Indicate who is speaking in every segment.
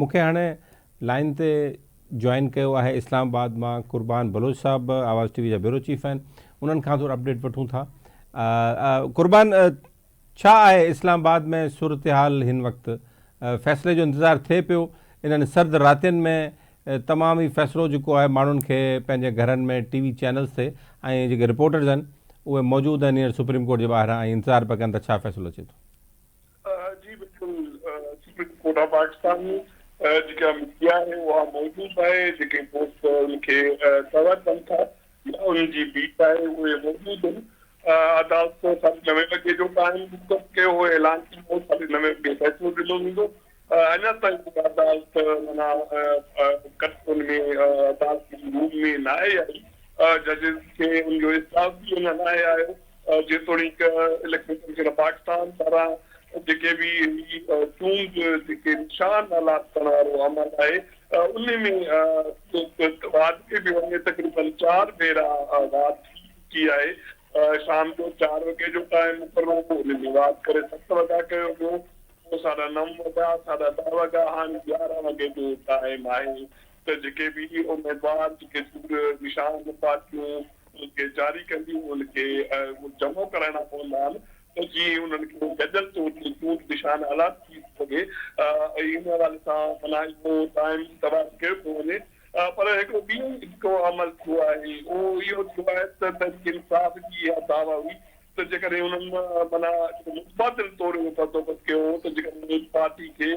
Speaker 1: مون کي هاڻي لائين تي جوائن ڪيو آهي اسلام آباد مان قربان بلوچ صاحب آواز ٽي وي جا بيورو چيف آهن انهن کان ٿورو اپڊيٽ وٺون ٿا. قربان ڇا آهي اسلام آباد ۾ صورتحال هن وقت فيصلي جو انتظار ٿئي پيو انهن سرد راتين ۾ تمام ئي فيصلو جيڪو آهي ماڻهن کي پنهنجي گهرن ۾ ٽي وي چينلز تي ۽ جيڪي رپورٽرز آهن اهي موجود آهن هينئر سپريم ڪورٽ جي ٻاهران ۽ انتظار پيا ڪن ته ڇا فيصلو اچي ٿو.
Speaker 2: جي بلڪل سپريم ڪورٽ آف پاڪستان جيڪا ميڊيا آهي اها موجود آهي جيڪي دوست ان کي ڪور ڪن ٿا يا انهن جي بيٽ آهي اهي موجود آهن عدالت ساڍي نوين وڳي جو ٽائيم مقرر ڪيو هو اعلان ٿيو هو ساڍي نوين وڳي فيصلو ڏنو ويندو اڃا تائين عدالت معنيٰ ڪٽ ان ۾ عدالت جي روم ۾ ناهي آئي ججز کي ان جو اسٽاف به اڃا ناهي آيو جيتوڻيڪ اليڪشن ڪميشن آف پاڪستان پاران جيڪي به هي چونڊ جيڪي نشان الاٽ ڪرڻ وارو عمل آهي ان ۾ واڌ ڪئي پئي وڃي تقريبن چار ڀيرا واڌ ٿي چڪي آهي شام جو چار وڳي جو ٽائيم مقرر هو ان ۾ واڌ ڪري ست وڳا ڪيو ويو پوء ساڍا نو وڳا ساڍا ڏهه وڳا هاڻي يارهن وڳي جو ٽائيم آهي ته جيڪي به اميدوار جيڪي چونڊ نشان پارٽيون انهن کي جاري ڪنديون انهن کي جمع ڪرائڻا پوندا آهن ته جيئن انهن کي گڏيل طور تي چونڊ نشان الاٽ ٿي سگهي ۽ ان حوالي سان معنيٰ اهو ٽائيم تباهه ڪيو پيو وڃي پر هڪڙو ٻيو جيڪو عمل ٿيو آهي اهو اهو ٿيو آهي ته تحريڪ انصاف جي اها دعويٰ هئي ته جيڪڏهن انهن معنيٰ جيڪو متبادل طور اهو بندوبست ڪيو هو ته جيڪڏهن انهن پارٽي کي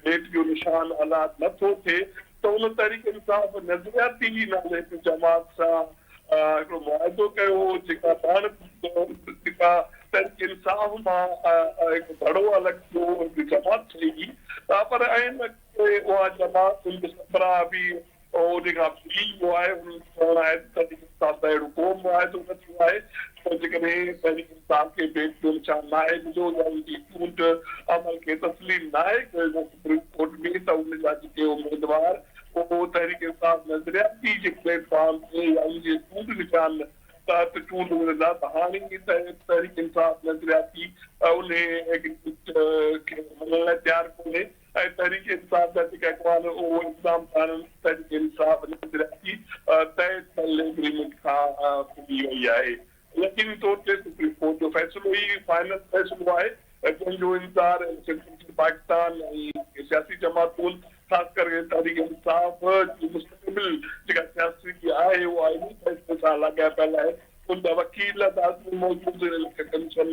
Speaker 2: بيٽ جو نشان الاٽ نه ٿو ٿئي ته ان تحريڪ انصاف نظرياتي نالي هڪ جماعت سان هڪڙو معاهدو ڪيو هو جيڪا پاڻ جيڪا تحريڪ انصاف مان هڪ ڌڙو الڳ ٿيو هڪ جماعت ٺهي هئي پر عين وقت تي اها جماعت ان جو سربراهه به ان کان ڦري ويو آهي انهن جو چوڻ آهي ته تحريڪ انصاف سان اهڙو ڪو معاهدو نه ٿيو آهي ته جيڪڏهن تحريڪ انصاف کي بيٽ جو نشان ناهي مليو يا ان جي چونڊ عمل کي تسليم ناهي ڪيو ويو سپريم ڪورٽ ۾ ته ان جا جيڪي اميدوار اهو تحريڪ انصاف نظرياتي جي پليٽ فارم تي يا ان جي چونڊ نشان تحت چونڊ وڙهندا ته هاڻي تحريڪ انصاف نظرياتي انهي ايگريمينٽ کي مڃڻ لاء تيار ڪونهي ۽ تحريڪ انصاف جا جيڪي اڳواڻ اهو الزام ٿا هڻن ته تحريڪ انصاف نظرياتي طئي ٿيل ايگريمينٽ کان ڦري وئي آهي. يقيني طور تي سپريم ڪورٽ جو فيصلو ئي فائنل فيصلو آهي جنهن جو انتظار اليڪشن ڪميشن پاڪستان ۽ سياسي جماعتون خاص ڪري تحريڪ انصاف جي مستقبل جيڪا سياسي آهي اها انهي فيصلي سان لاڳاپيل آهي ان جا وڪيل عدالت ۾ موجود آهن اليڪشن ڪميشن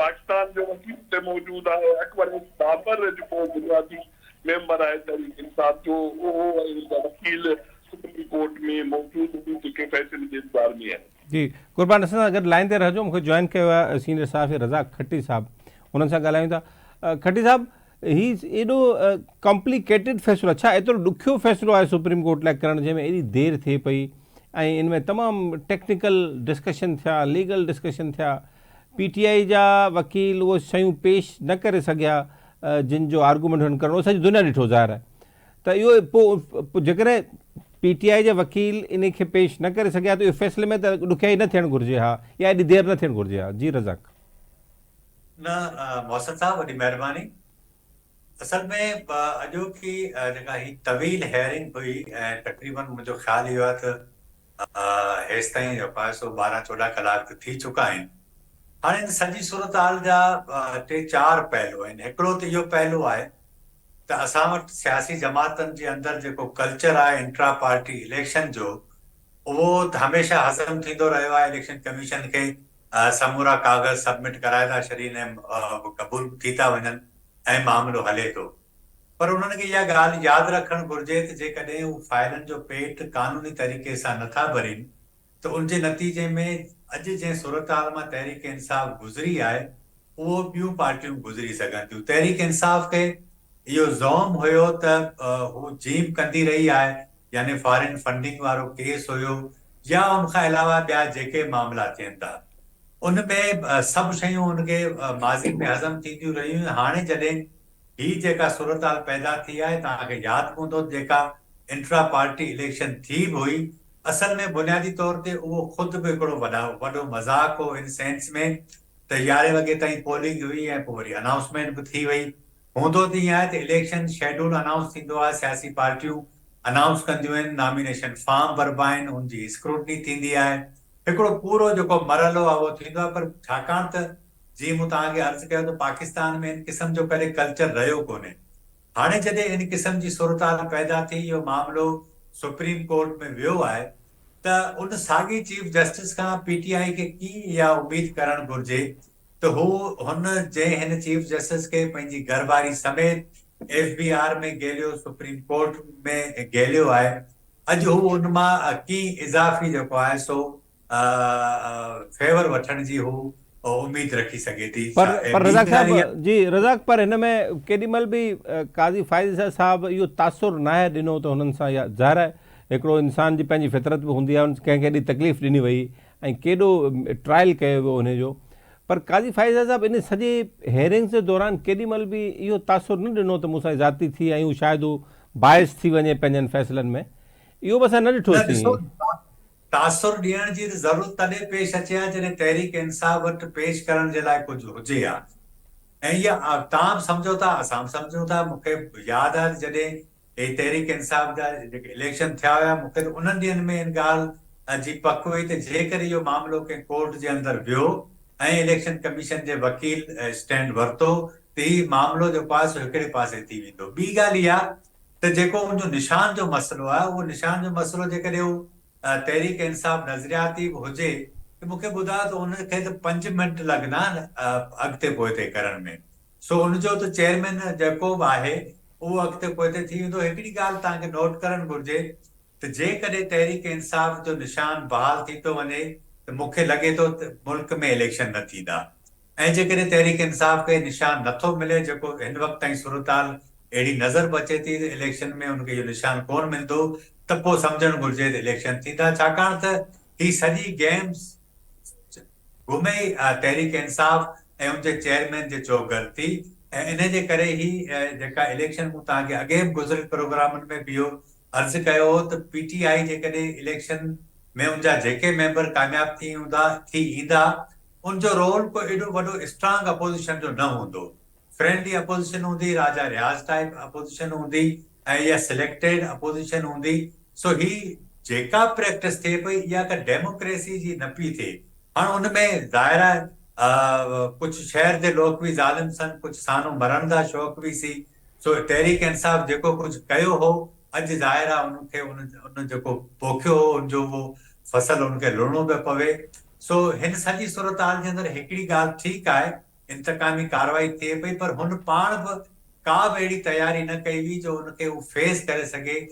Speaker 2: پاڪستان جو وڪيل اتي موجود آهي اڪبر ايس بابر جيڪو بنيادي ميمبر آهي تحريڪ انصاف جو اهو ۽ ان جا وڪيل سپريم ڪورٽ ۾ موجود آهن جيڪي فيصلي جي انتظار ۾ آهن.
Speaker 1: جي قربان اسان سان گڏ لائين تي رهجو مونکي جوائن ڪيو آهي سينيئر صحافي رزاق کٽي صاحب انهن سان ڳالهايون ٿا کٽي صاحب هي ايڏو ڪمپليڪيٽيڊ فيصلو آهي ڇا ايترو ڏکيو فيصلو آهي سپريم ڪورٽ لاء ڪرڻ جنهن ۾ ايڏي دير ٿئي پئي ۽ ان ۾ تمام ٽيڪنيڪل ڊسڪشن ٿيا ليگل ڊسڪشن ٿيا پي ٽي آء جا وڪيل اهي شيون پيش نه ڪري سگهيا جن جو آرگومينٽ هنن ڪرڻو سڄي دنيا ڏٺو ظاهر آهي ته اهو پوء جيڪڏهن پي ٽي آء جا وڪيل انهي کي پيش نه ڪري سگهيا ته اهو فيصلي ۾ ته ڏکيائي نه ٿيڻ گهرجي ها يا ايڏي دير نه ٿيڻ گهرجي ها. جي رزاق.
Speaker 3: نه محسن صاحب وڏي مهرباني. اصل ۾ اڄوڪي جيڪا هي طويل هيئرنگ هئي ۽ تقريبن منهنجو خيال اهو آهي ته هيستائين جيڪو آهي سو ٻارهن چوڏهن ڪلاڪ ته ٿي چڪا آهن. هاڻي ان سڄي صورتحال جا ٽي چار پهلو آهن. هڪڙو ته اهو پهلو آهي ته اسان وٽ سياسي جماعتن جي اندر جيڪو ڪلچر آهي انٽرا پارٽي اليڪشن جو اهو ته هميشه هضم ٿيندو رهيو آهي اليڪشن ڪميشن کي سمورا ڪاغذ سبمٽ ڪرائي ٿا ڇڏين ۽ قبول به ٿي ٿا وڃن ۽ معاملو هلي ٿو پر انهن کي اها ڳالهه ياد رکڻ گهرجي ته جيڪڏهن هو فائلن جو پيٽ قانوني طريقي سان نٿا ڀرين ته ان جي نتيجي ۾ اڄ جنهن صورتحال مان تحريڪ انصاف گذري آهي اهو ٻيون پارٽيون گذري سگهن ٿيون. تحريڪ انصاف کي اهو زعم هيو ته هو جيم ڪندي رهي آهي يعني فارين فنڊنگ وارو ڪيس هيو يا ان کان علاوه ٻيا جيڪي معاملا ٿين ٿا ان ۾ سڀ شيون ان کي ماضي ۾ هضم ٿينديون رهيون هاڻي جڏهن هي جيڪا صورتحال پيدا ٿي آهي توهان کي ياد پوندو ته جيڪا انٽرا پارٽي اليڪشن ٿي به هئي اصل ۾ بنيادي طور تي اهو خود به هڪڙو وڏو مذاق هو ان سينس ۾ ته يارهين وڳي تائين پولنگ هئي ۽ پوء وري انائونسمينٽ به ٿي وئي. هوندو ته ائين آهي ته اليڪشن شيڊول انائونس ٿيندو آهي، سياسي پارٽيون انائونس ڪنديون آهن، نامينيشن فارم ڀربا آهن، ان جي اسڪروٽني ٿيندي آهي، هڪڙو پورو جيڪو مرحلو آهي اهو ٿيندو آهي پر ڇاڪاڻ ته جيئن مون توهان کي عرض ڪيو ته پاڪستان ۾ ان قسم جو ڪڏهن ڪلچر رهيو ڪونهي. هاڻي جڏهن ان قسم جي صورتحال پيدا ٿي اهو معاملو سپريم ڪورٽ ۾ ويو آهي ته ان ساڳي چيف جسٽس کان پي ٽي آء کي ڪيئن اها اميد ڪرڻ گهرجي ته هو هن جنهن هن چيف جسٽس کي پنهنجي گهر واري سميت ايف بي آر ۾ گهيليو سپريم ڪورٽ ۾ گهيليو آهي اڄ هو ان مان ڪي اضافي جيڪو آهي سو فيور وٺڻ جي هو اميد رکي سگهي ٿي
Speaker 1: پر پر رزاق صاحب جي رزاق پر هن ۾ ڪيڏي مهل به قاضي فائز عيسيٰ صاحب اهو تاثر ناهي ڏنو ته هنن سان يا ظاهر آهي هڪڙو انسان جي پنهنجي فطرت به هوندي آهي ڪنهن کي ايڏي تڪليف ڏني وئي ۽ ڪيڏو ٽرائل ڪيو ويو انهي جو پر قاضي فائز صاحب ان سڄي هيئرنگز جي دوران ڪيڏي مهل به اهو تاثر نه ڏنو ته مون سان زيادتي ٿي ۽ هو شايد هو باعث ٿي وڃي پنهنجن فيصلن ۾ اهو به اسان نه
Speaker 3: نه
Speaker 1: ڏٺوسين.
Speaker 3: ڏسو تاثر ڏيڻ جي ته ضرورت تڏهن پيش اچي ها جڏهن تحريڪ انصاف وٽ پيش ڪرڻ جي لاء ڪجهه هجي ها ۽ اها توهان به سمجهو ٿا اسان به سمجهون ٿا مون کي ياد آهي ته جڏهن هي تحريڪ انصاف جا جيڪي اليڪشن ٿيا هيا مون کي ته انهن ڏينهن ۾ ان ڳالهه جي پڪ هئي ته جيڪڏهن اهو معاملو ڪنهن ڪورٽ جي اندر ويو ۽ اليڪشن ڪميشن جي وڪيل اسٽينڊ ورتو ته هي معاملو جيڪو آهي سو هڪڙي پاسي ٿي ويندو. ٻي ڳالهه اها ته جيڪو ان جو نشان جو مسئلو آهي اهو نشان جو مسئلو جيڪڏهن اهو تحريڪ انصاف نظرياتي به هجي ته مون کي ٻڌايو ته ان کي ته پنج منٽ لڳندا آهن اڳتي پوئتي ڪرڻ ۾ سو ان جو ته چيئرمين جيڪو به آهي اهو اڳتي پوئتي ٿي ويندو. هڪڙي ڳالهه توهان کي نوٽ ڪرڻ گهرجي ته جيڪڏهن تحريڪ انصاف جو نشان بحال ٿي ٿو وڃي ته مون کي لڳي ٿو ته ملڪ ۾ اليڪشن نه ٿيندا ۽ جيڪڏهن تحريڪ انصاف کي نشان نه ٿو ملي جيڪو هن وقت تائين صورتحال اهڙي نظر به اچي ٿي ته اليڪشن ۾ ان کي اهو نشان ڪونه ملندو ته پوء سمجهڻ گهرجي ته اليڪشن ٿيندا ڇاڪاڻ ته هي سڄي گيم گهمي تحريڪ انصاف ۽ ان جي چيئرمين جي چوگرد ٿي ۽ ان جي ڪري هي جيڪا اليڪشن مون توهان کي اڳي به گذريل پروگرامن ۾ به اهو عرض ڪيو هو ته پي ٽي آء جيڪڏهن اليڪشن ۾ ان جا جيڪي ميمبر ڪامياب ٿي هوندا ٿي ايندا ان جو رول ڪو ايڏو وڏو اسٽرانگ اپوزيشن جو نه هوندو فرينڊلي اپوزيشن هوندي، راجا رياض ٽائيپ اپوزيشن هوندي ۽ اها سليڪٽيڊ اپوزيشن هوندي، سو هي جيڪا پريڪٽس ٿئي پئي اها ڪا ڊيموڪريسي جي نه پئي ٿئي. هاڻ ان ۾ ظاهر آهي ڪجهه شهر the لوڪ وي ظالم سن، ڪجهه سانو مرڻ دا شوق وي سي، سو تحريڪ انصاف جيڪو ڪجهه ڪيو هو اڄ ظاهر آهي ان کي ان جيڪو پوکيو هو ان جو اهو فصل ان کي لڻڻو پيو پوي. سو هن سڄي صورتحال جي اندر هڪڙي ڳالهه ٺيڪ آهي انتقامي ڪارروائي ٿئي پئي پر هن پاڻ به ڪا به اهڙي تياري نه ڪئي هئي جو ان کي هو فيس ڪري سگهي.